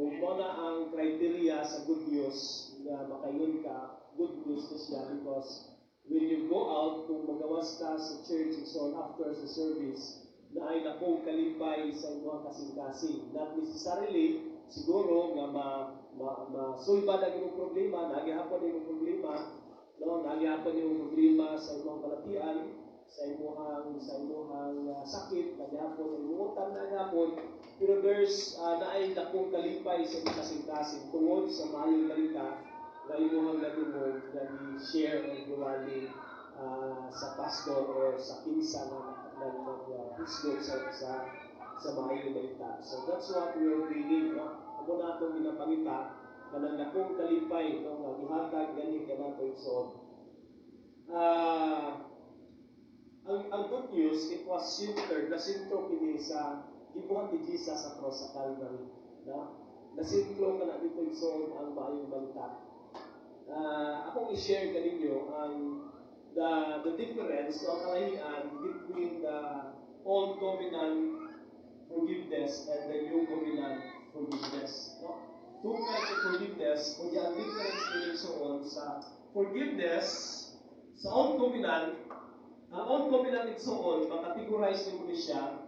Kung mao na ang criteria sa good news nga makaingon ka, good news na siya because when you go out, kung magawas ka sa church and so on after sa service, naay dakong kalipay sa imong kasing-kasing. Not necessarily, siguro, nga ma masulbad ang imong problema, naa gihapon imong problema, no, naa gihapon imong problema sa imong balatian, sa imong sakit, naa gihapon ang imong utang naa gihapon, pero there's naay dakong kalipay sa imong kasing-kasing tungod sa maayong balita nga imong nadungog nga gi-share o giwali sa pastor or sa kinsa nga nag nag sa maayong balita. So that's what we are bringing, no? Amo na atong ginapangita kanang dakong kalipay, no, nga gihatag gani kanato, igsoon. Ang good news, it was centered, nasentro kini sa gibuhat ni Jesus sa cross sa Calvary, no? Nasentro kana dito, igsoon, ang maayong balita. Akong i-share kaninyo ang the difference o ang kalahian between the Old Covenant forgiveness and the New Covenant forgiveness. No? Two kinds of forgiveness, kung ang difference ni igsoon sa forgiveness sa Old Covenant. Ang Old Covenant, igsoon, makategorize nimo ni siya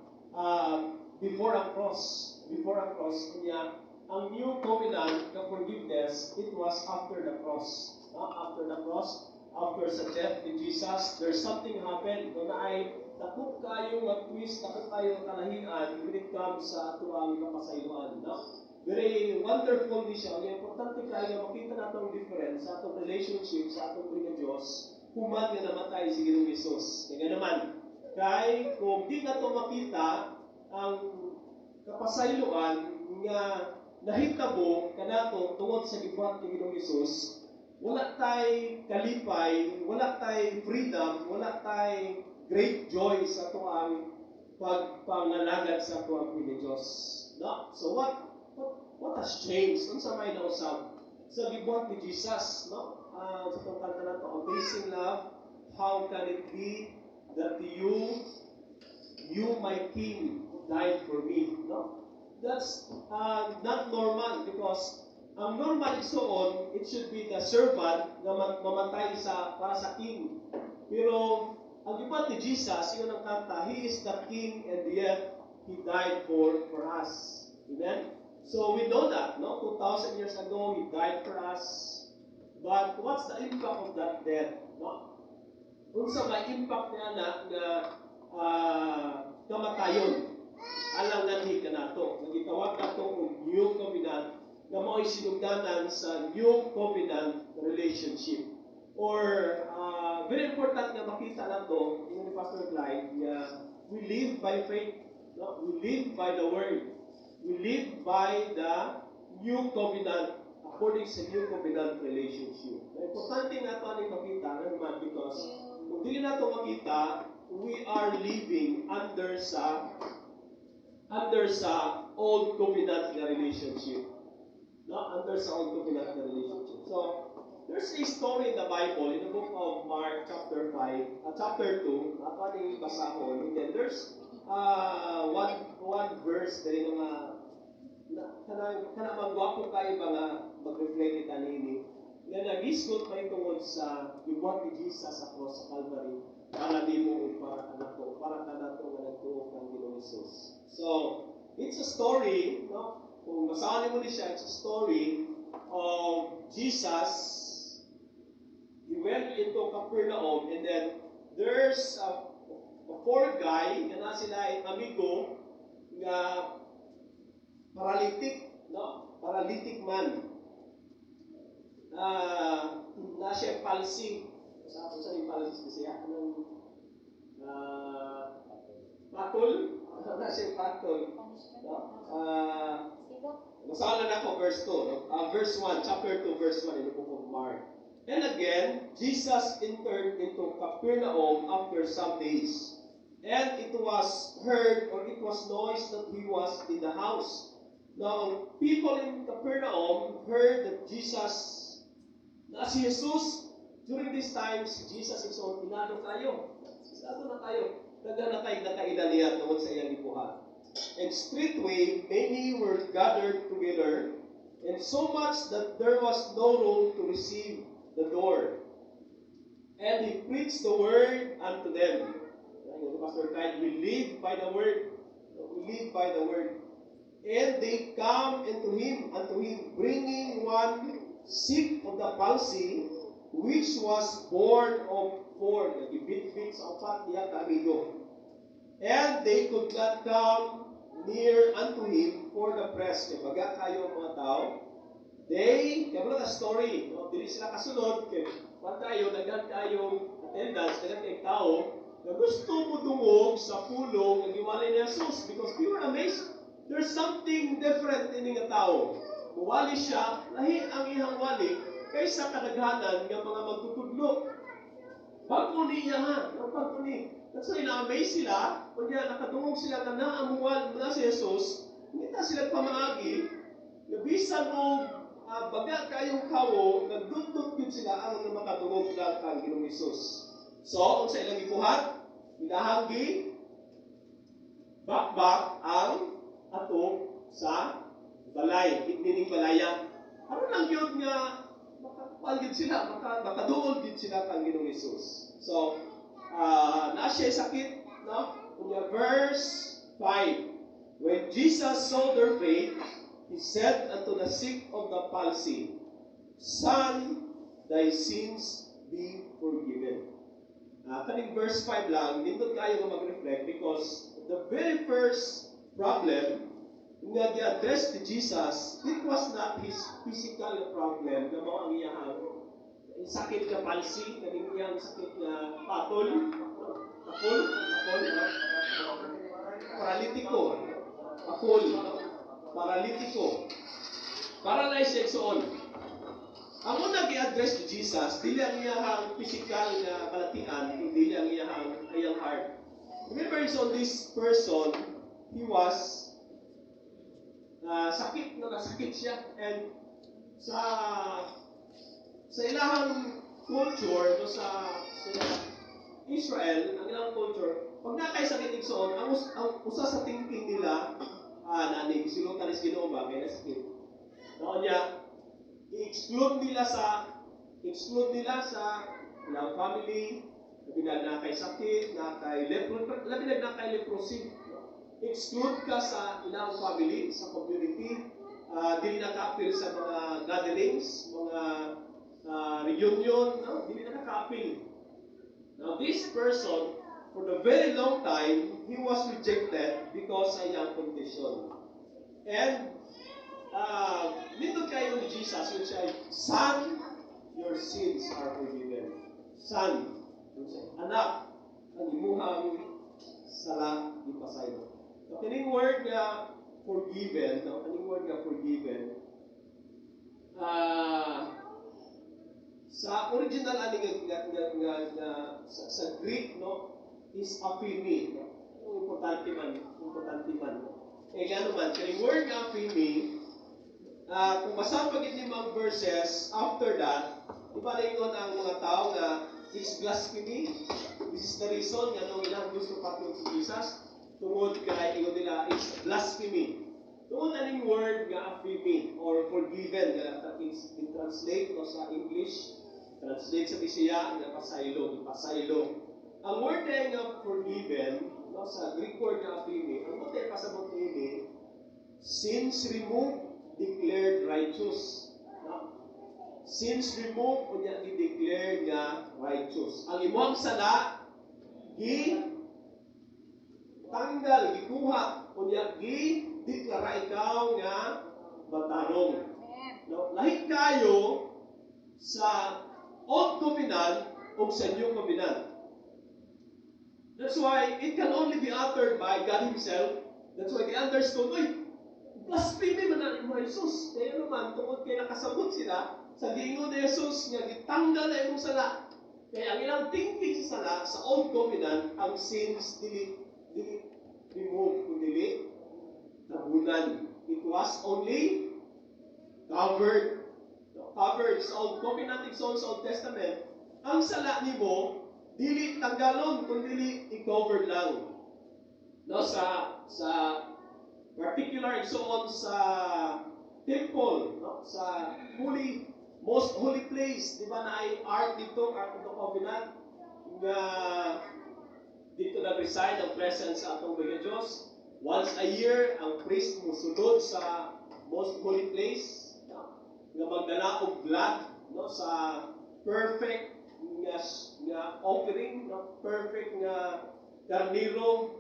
before ang cross. Before ang cross, kunya, ang New Covenant nga forgiveness, it was after the cross. No? After the cross, after sa death ni Jesus, there's something happened. No, naay dako kayo nga twist, dako kayo nga kalahian when it comes sa atoang kapasayloan. No? Very wonderful ni siya. Ang importante kayo nga makita nato ang difference sa atong relationship sa atong nga Diyos human nga namatay si Ginoong Hesus. Kaya naman, kay kung di nato makita ang kapasayloan nga nahitabo kanato tungod sa gibuhat ni Ginoong Hesus, wala tay kalipay, wala tay freedom, wala tay great joy sa atoang pagpangalagad sa atoang ni Diyos. No? So what has changed? Unsa may nausab sa gibuhat ni Jesus, no? Sa itong kanta nato, "Amazing Love, how can it be that you, my King, died for me?" No? That's not normal because ang normal, igsoon, it should be the servant nga mamatay sa para sa king. Pero ang gibuhat ni Jesus, yun ang kanta, He is the King and yet He died for us. Amen? So we know that, no? 2,000 years ago, He died for us. But what's the impact of that death? No? Unsa may impact niya na nga kamatayon alang nganhi kanato? Nga gitawag nato og New Covenant nga mao'y sinugdanan sa New Covenant relationship. Or very important nga makita nato ingon ni Pastor Clyde nga we live by faith, no? We live by the word. We live by the New Covenant according sa New Covenant relationship. Na importante nga ato ani makita nga naman because kung dili nato makita, we are living under sa Old Covenant nga relationship. No? Under sa Old Covenant nga relationship. So, there's a story in the Bible, in the book of Mark, chapter 5, chapter 2, ato ani basahon. And then there's one verse diri nga na kanang kanang magwapo kayo ba nga mag-reflect kita niini nga nagisgot may tungod sa gibuhat ni Jesus sa cross sa Calvary para nimo ug para kanato, para kanato nga nagtuo kang Ginoong Hesus. So, it's a story, no? Kung basahan mo ni siya, it's a story of Jesus. He went into Capernaum and then there's a poor guy nga na sila ay amigo nga paralytic, no? Paralytic man. Na siya palsy. Sa yung palsy kasi anong patol? Na siya patol. No? Basahan na nako verse 2, no? Verse 1, chapter 2, verse 1 in the book of Mark. "And again, Jesus entered into Capernaum after some days. And it was heard or it was noised that he was in the house. Now, people in Capernaum heard that Jesus, na si Jesus, during these times, Jesus is on, ilado kayo. Ilado na kayo. Daghan na kayo nakaila niya tungod sa iyang gibuhat. And straightway, many were gathered together." And so much that there was no room to receive the door. And he preached the word unto them. Pastor Kyle, we live by the word. We live by the word. And they come unto him, bringing one sick of the palsy, which was borne of four. Nagibit-bit sa upat niya ka-amigo. And they could not come near unto him for the press. Kay baga kaayo ang mga tao. They, kaya wala story, no? Dili sila kasunod, kay kung tayo, daghan kayong attendance, daghan kayong tao, na gusto mo dungog sa pulong nga giwali ni Jesus because we were amazed. There's something different ini nga tao. Muwali siya, lahi ang iyang wali kaysa kadaghanan nga mga magtutudlo. Bago niya ha, no, bago ni. That's why na-amaze sila, kunya nakadungog sila nga naamuwal na si Jesus, ngita sila pamaagi, nga bisan og baga kayong kawo, nagdutdut gyud sila aron nga makadungog lang kang Ginoong Hesus. So, unsa ilang gibuhat? Ilahang gi bakbak ang atop sa balay, meaning balaya. Aron lang gyud nga makakuan gyud sila, makaduol gyud sila kang Ginoong Hesus. So, naa siya sakit, no? Unya verse 5. When Jesus saw their faith, he said unto the sick of the palsy, "Son, thy sins be forgiven." Kaning verse 5 lang, nindot kayo nga mag-reflect because the very first problem nga gi-address ni Jesus, it was not his physical problem na mao ang iyahang sakit nga palsy, kaning iyang sakit nga patol, kapol, kapol, paralitiko, kapol, paralitiko, paralyzed siya igsoon. Ang una gi-address ni Jesus, dili ang iyahang physical nga balatian, kundi ang iyahang iyang heart. Remember, so this person, he was sakit na nasakit siya and sa ilahang culture, no, sa Israel, ang ilang culture, pag nakay sakit igsoon, ang usa sa thinking nila, nani gisilutan ni Ginoo ba kay nasakit. Noon niya, i-exclude nila sa ilang family, labi na na kay sakit, na kay lepro, labi na na kay leprosy. Exclude ka sa ilang family, sa community, dili na kaapil sa mga gatherings, mga reunion, no? Dili na kaapil. Now this person, for the very long time, he was rejected because sa iyang condition. And nindot kayo ni Jesus, yung siya, "Son, your sins are forgiven." Son, yung siya, anak, ang imuhang sala gipasaylo. So, kining word nga forgiven, no? Kining word nga forgiven, sa original ani nga sa Greek, no, is aphemi, no? Importante man, importante man, no? Eh gano man kining word nga aphemi, kung basahan pa gid nimo ang verses after that, di ba ingon ang mga tao nga it's blasphemy? This is the reason nga nung ilang gusto patyon si Jesus tungod kay ingon nila it's blasphemy. Tungod aning word nga aphemi or forgiven nga it's translate, no, sa English, translate sa Bisaya nga pasaylo, pasaylo. Ang word na nga forgiven, no, sa Greek word nga aphemi, ang buot pasabot niini, sins removed, declared righteous. No? Sins removed, unya gi-declare nga righteous. Ang imong sala gi tanggal, gikuha, unya gi deklara ikaw nga matarong. No, lahi kayo sa Old Covenant o sa New Covenant. That's why it can only be uttered by God Himself. That's why they understood, "Uy, blasphemy man na mo Jesus." Kaya naman, tungod kay nakasabot sila sa giingon ni Jesus nga gitanggal na imong sala. Kaya ang ilang thinking sa sala, sa Old Covenant, ang sins dili remove, kung dili tabunan. It was only covered. No, covered sa Old Covenant, sa Old Testament, ang sala nimo dili tanggalon kun dili i-covered lang. No, sa particular igsoon sa temple, no? Sa holy, most holy place, di ba, naay ark dito, Ark of the Covenant, nga dito nag-reside ang presence sa atong mga Diyos. Once a year, ang priest musulod sa most holy place, no? Nga magdala og blood, no, sa perfect nga offering, no? Perfect nga karniro.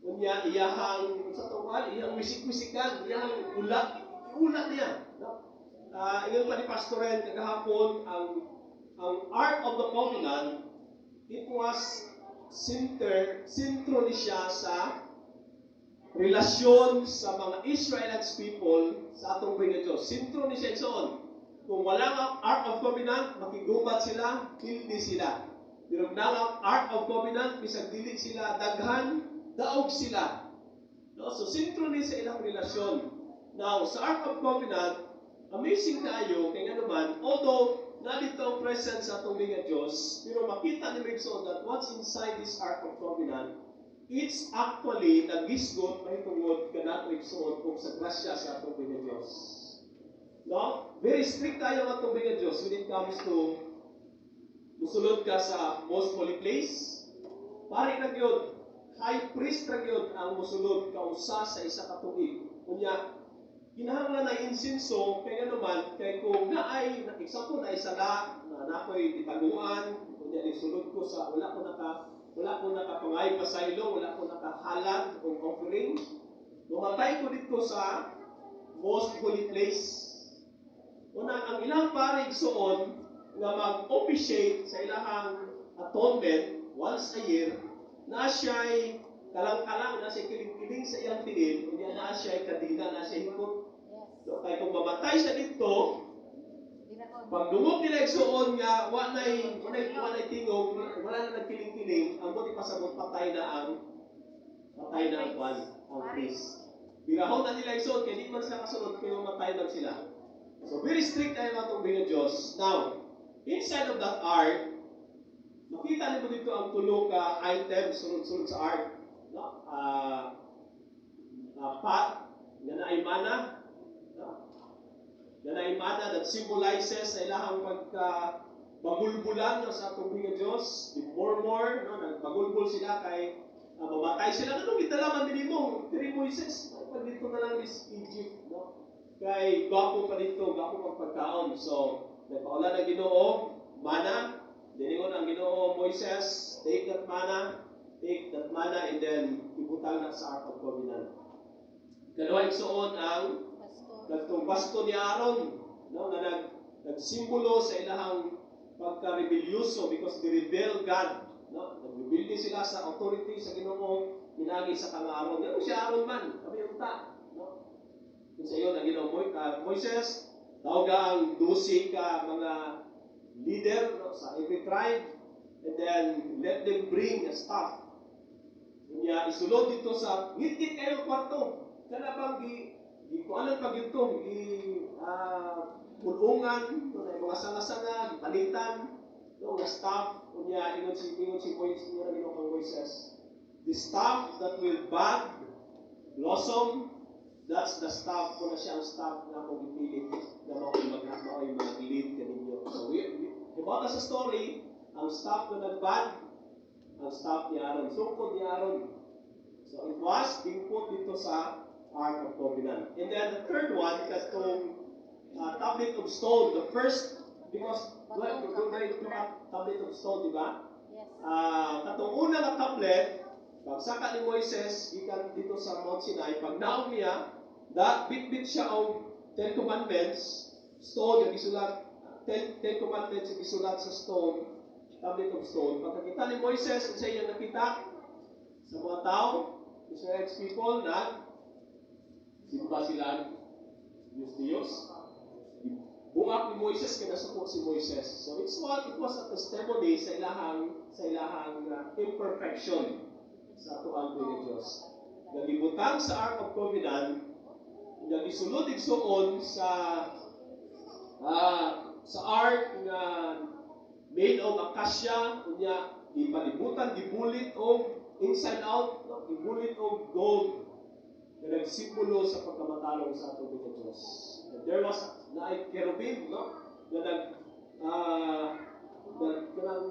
Unya iyahang sa tungkal, iyang wisik-wisikan, iyahang ula, ula niya, no? Ingon pa ni Pastor Ren kagahapon, ang Ark of the Covenant, it was center, sentro ni siya sa relasyon sa mga Israelites people sa atong buhi nga Diyos. Sentro ni siya, igsoon. Kung wala nga Ark of Covenant, makigubat sila, pildi sila. Pero kung ang Ark of Covenant, bisag dili sila daghan, daog sila. No? So, sentro ni sa ilang relasyon. Now, sa Ark of Covenant, amazing kaayo, kay nga naman, although nandito ang presence sa atong nga Diyos, pero makita ni igsoon that what's inside this Ark of Covenant, it's actually nagisgot mahitungod kanato, igsoon, ug sa grasya sa atong nga Diyos. No? Very strict tayo ang atong nga Diyos when it comes to musulod ka sa most holy place. Pari na gyud, high priest ra gyud ang musulod kausa sa isa ka tuig. Unya, kinahanglan na insinso kay nga naman kay kung naay, example, naay sala na nakoy gitaguan, unya nisulod ko sa wala ko nakapangay pasaylo, wala ko nakahalad og offering, mamatay ko dito sa most holy place. Una, ang ilang pari, igsoon, nga mag-officiate sa ilahang atonement once a year, na siya'y kalang-kalang, na siya'y kiling-kiling sa iyang tiil, unya naa siya'y kadina, naa siya'y hikot. So, kay kung mamatay siya dito, Binakon. Pag dungog nila, igsoon, nga wa nay tingog, wala na nagkiling-kiling, ang buti pasabot patay na ang kwan, ang priest. Birahon na nila, igsoon, kay di man sila kasunod kay mamatay man sila. So very strict tayo mga tubig ng Diyos. Now, inside of that ark, makita nimo dito ang tulo ka items sunod-sunod sa ark. No? Pot nga naay mana, no? Nga naay mana that symbolizes sa ilahang pagka bagulbulan, no, sa atong nga Diyos, the murmur, no, nagbagulbul sila kay mamatay sila. Anong gidala man dinhi mo? Diri Moises, pag dito na lang is Egypt, no? Kay gwapo pa dito, gwapo pang pagkaon. So, nagpaula ng Ginoo, mana, diningon ang Ginoo, "Moises, take that mana, and then ibutang na sa Ark of Covenant." Ikaduha, igsoon, ang Baston. Kadtong baston ni Aaron, no, nga nagsimbolo sa ilahang pagka-rebelyoso because they rebel God, no? Nagrebelde sila sa authority sa Ginoo minagi sa kang Aaron. Ngano si Aaron man, kami unta, no? Kung sa iyo ang Ginoo, "Moises, tawga ang 12 ka mga leader, no, sa every tribe and then let them bring a staff. Unya isulod dito sa ngitngit kayo kwarto. Kana bang gi gikuanan pag ito, gi pulungan, no, na mga sanga-sanga, gipalitan, no, nga staff. Unya ingon si Moises, ingon ang Ginoo kang Moises, "The staff that will bud, blossom, that's the staff ko na siya ang staff na akong gipili na mao'y mag-lead kaninyo." So we about sa story, ang staff na nag-bud, ang staff ni Aaron, sungkod ni Aaron. So it was being put dito sa Ark of Covenant. And then the third one, katong tablet of stone, the first, because do tablet of stone, di ba? Yes. Katong una nga tablet, pagsaka ni Moises gikan dito sa Mount Sinai, pag naog niya, da bit-bit siya og Ten Commandments, stone nga gisulat, Ten Commandments nga gisulat sa stone, tablet of stone. Pagkakita ni Moises, unsa iyang nakita sa mga tao, Israel's people, nag simba sila Diyos Diyos. Buak ni Moises kay nasuko si Moises. So it was a testimony sa ilahang imperfection sa atuang ni Dios. Nga gibutang sa Ark of Covenant, nga gisulod, igsuon, sa ark nga made of acacia, unya gipalibutan, gibulit og inside out, no? Gibulit og gold nga nagsimbolo sa pagkamatarong sa atong Diyos. And There was naay cherubim, no? Nga nag kanang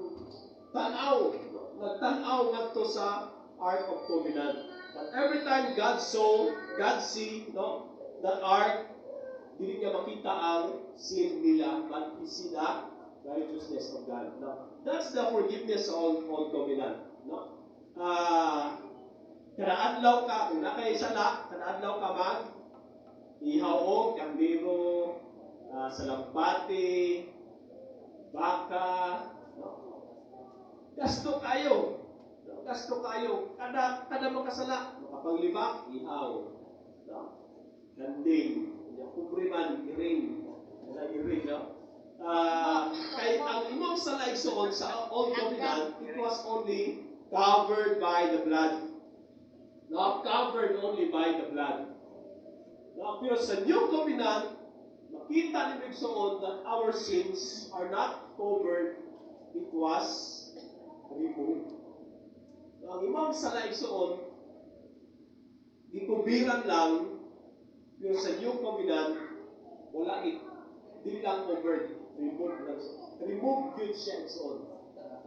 tan-aw, no? Nagtan-aw ngadto sa Ark of Covenant. But every time God saw, God see, no, the ark, dili niya makita ang sin nila, but He see the righteousness of God. No? That's the forgiveness of Old Covenant. No? Kada adlaw ka, kung naa kay sala, kada adlaw ka mag ihaw og kandero, salampati, baka, no? Gasto kayo. No? Gasto kayo. Kada makasala, makapanglibak, ihaw. No? Kanding. Pobre man, iring. Wala iring, no? Kay ang imong sala, igsoon, sa Old Covenant, it was only covered by the blood. Not covered only by the blood. No, pero sa New Covenant, makita ni igsoon that our sins are not covered, it was removed. No, ang imong sala, igsoon, gikubiran lang, pero sa New Covenant, wala it, dili lang covered, remove lang. Remove yun siya, igsoon.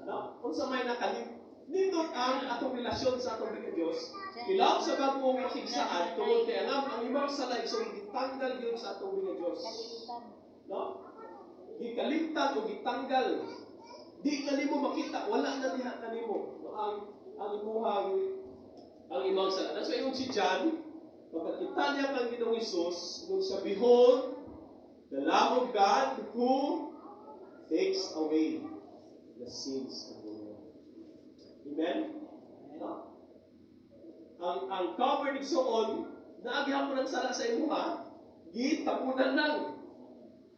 No? Unsa may nakalim nindot ang atong relasyon sa atong bigay Dios. Ilawom sa bag-ong pakigsaad tungod kay ang imong sala, igsoon, gitanggal yun sa atong bigay Dios. Kalimtan. No? Gikalimtan o gitanggal. Di na nimo makita, wala na diha kanimo, no? Ang imong sala. That's why yung si John, pagkakita niya kang Ginoong Hesus, nung siya, "Behold, the Lamb of God who takes away the sins of the world." Amen? No? Ang cover, igsoon, naa gihapon ang sala sa imuha, gitabunan lang.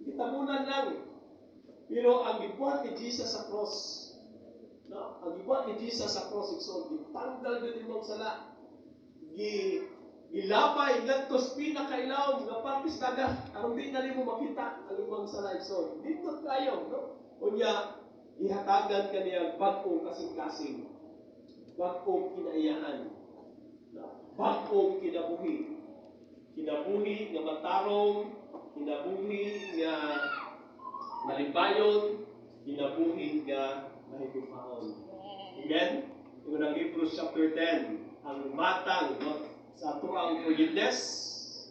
Gitabunan lang. Pero ang gibuhat ni Jesus sa cross, no? Ang gibuhat ni Jesus sa cross, igsoon, gitanggal yun imong sala. Gilabay ngadto sa pinakailawom nga parte sa dagat aron di na nimo makita ang imong sala, igsoon. Nindot kayo, no? Unya gihatagan ka niya bag-ong kasing-kasing, bag-ong kinaiyahan, no? Bag-ong kinabuhi. Kinabuhi nga matarong, kinabuhi nga malipayon, kinabuhi nga mahigugmaon. Amen? Ingon ang Hebrews chapter 10, ang matang, no, sa atuang forgiveness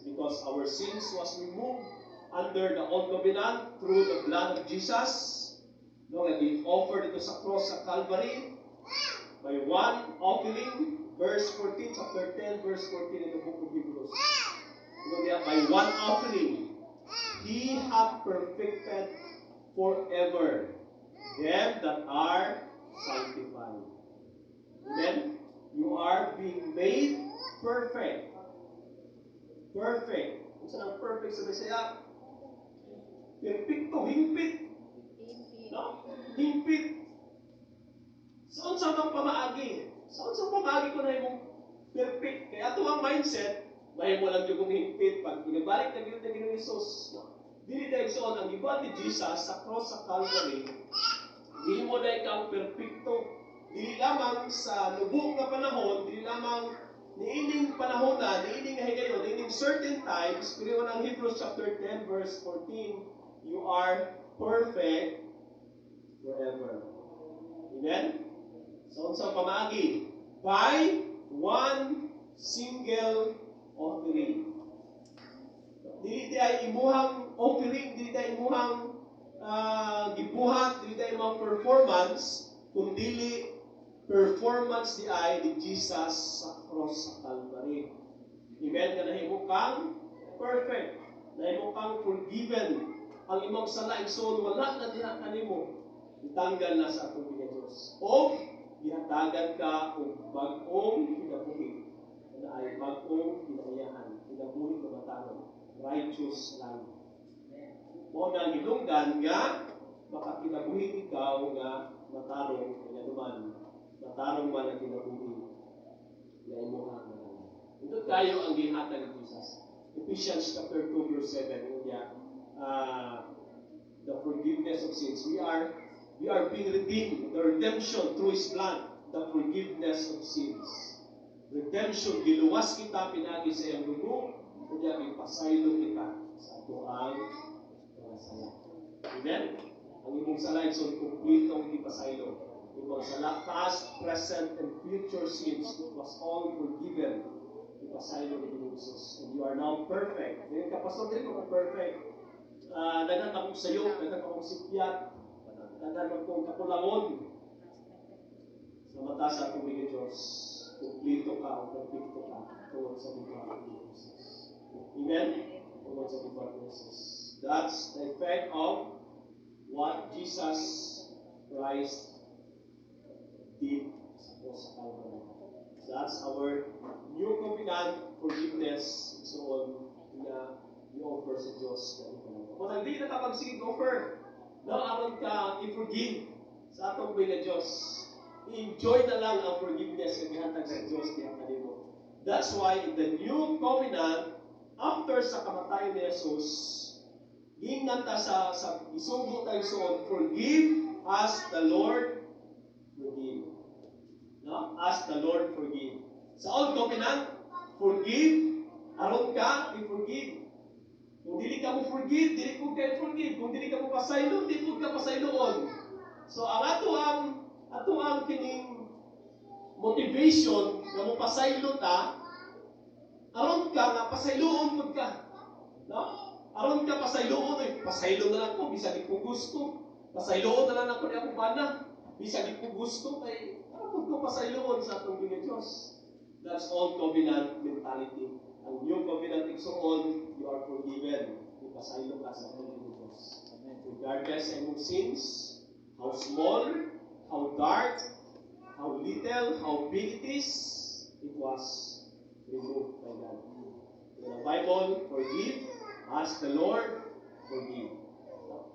because our sins was removed under the Old Covenant through the blood of Jesus. No, nga gi-offer dito sa cross sa Calvary by one offering, verse 14, chapter 10, verse 14 in the book of Hebrews. Ingon niya, by one offering, He hath perfected forever them that are sanctified. Amen? You are being made perfect. Perfect. Kung saan ang perfect sa Bisaya? Perfecto, hingpit. Hingpit. No? Hingpit. Sa unsa mang pamaagi? Sa unsang pamaagi ko nahimong perfect? Kaya ato ang mindset, mahimo lang jud kong hingpit pag ginabalik na gyud ng Ginoong Hesus. No? Dili dahil, igsoon, ang gibuhat ni Jesus sa cross sa Calvary, gihimo dahil kang perpekto. Dili lamang sa lubong nga panahon, dili lamang niining panahon na, niining nga higayon, niining certain times, pero ang Hebrews chapter 10 verse 14, you are perfect forever. Amen? Sa unsang pamaagi? By one single offering. Dili di ay imuhang offering, dili di ay imuhang gibuhat, dili di ay imuhang performance, kundili performance di ay ni Jesus sa cross sa Calvary. Amen? Nga nahimo kang perfect, nahimo kang forgiven. Ang imong sala, igsoon, wala na diha kanimo. Itanggal na sa atong nga Dios. O gihatagan ka og bag-ong kinabuhi. Na ay bag-ong kinaiyahan, kinabuhi nga matarong, righteous life. Mao na ang hinungdan nga makakinabuhi ikaw nga matarong nga naman matarong man ang kinabuhi nga imuha nga. Ito tayo ang gihatag ni Jesus. Ephesians chapter 2 verse 7 niya, the forgiveness of sins. We are being redeemed, the redemption through His blood, the forgiveness of sins. Redemption, giluwas kita pinagi sa iyang dugo, unya gipasaylo kita sa atoang Amen? Ang imong sala, igsoon, kumpletong gipasaylo. Imong sala, past, present, and future sins, it was all forgiven. Ipasaylo ni Ginoong Jesus. And you are now perfect. Ngayon ka, "Pastor, dili ko perfect. Daghan akong sayo, daghan akong sipyat, daghan akong kakulangon." Sa mata sa atong nga Diyos, kumpleto ka o perpekto ka tungod sa gibuhat ni Jesus. Amen? Tungod sa gibuhat ni Jesus. That's the effect of what Jesus Christ did sa cross sa Calvary. That's our new covenant forgiveness, so on, na i-offer sa Diyos na ito. Kung hindi na ka magsigig offer, no, aron ka i-forgive sa atong buhi nga Diyos. Enjoy na lang ang forgiveness na gihatag sa Diyos diha kanimo. That's why in the new covenant, after sa kamatayon ni Jesus, giingnan ta sa isugo tayo suon, "Forgive as the Lord forgive." No? As the Lord forgive. Sa old covenant, forgive, aron ka, i-forgive. Kung dili ka mo forgive, dili ko kayo forgive. Kung dili ka mo pasaylo, di ko ka pasayloon. So ang ato ang kining motivation nga mo pasaylo ta aron ka nga pasayloon pud ka. No? Aron ka pasayloon, ay pasaylo na lang ko bisag di ko gusto. Pasayloon na lang ako ni akong bana. Bisag di ko gusto kay aron pud ko pasayloon sa atong nga Dios. That's old covenant mentality. Ang new covenant, igsoon, you are forgiven. Ipasaylo ka sa atong nga Dios. Regardless sa imong sins, how small, how dark, how little, how big it is, it was removed by God. In the Bible, "Forgive as the Lord forgive."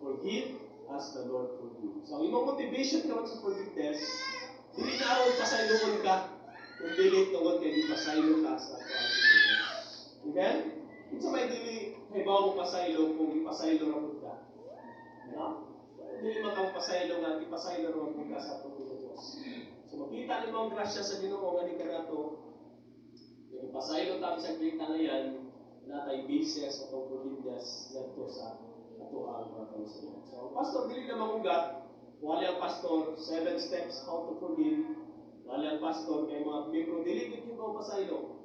Forgive as the Lord forgive. So, ang imong motivation karon sa forgiveness, dili na aron pasayloon ka, kung dili tungod kay di pasaylo ka sa atoang Diyos. Amen? Unsa may dili kahibaw mo pasaylo kung ipasaylo ra pud ka? No? Dili man ka pasaylo nga ipasaylo ra pud ka sa atong Diyos. So makita nimo ang grasya sa Ginoo nga ni kanato. Yung ipasaylo ta bisag dili tangayan, naa tay basis sa atong forgiveness ngadto sa atoang mga kaigsuonan. So ang pastor dili na mangugat, wali ang pastor, seven steps how to forgive. Wali ang pastor kay mga membro dili gid mo pasaylo.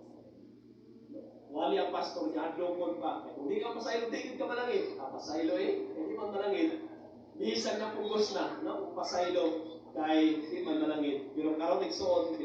Wali ang pastor niya adlokon pa. Kay kung di ka pasaylo, di gid ka malangit. Ah, pasaylo eh, hindi man malangit. Bisan na pugos na, no? Kung pasaylo kay di man malangit. Pero karon, igsuon,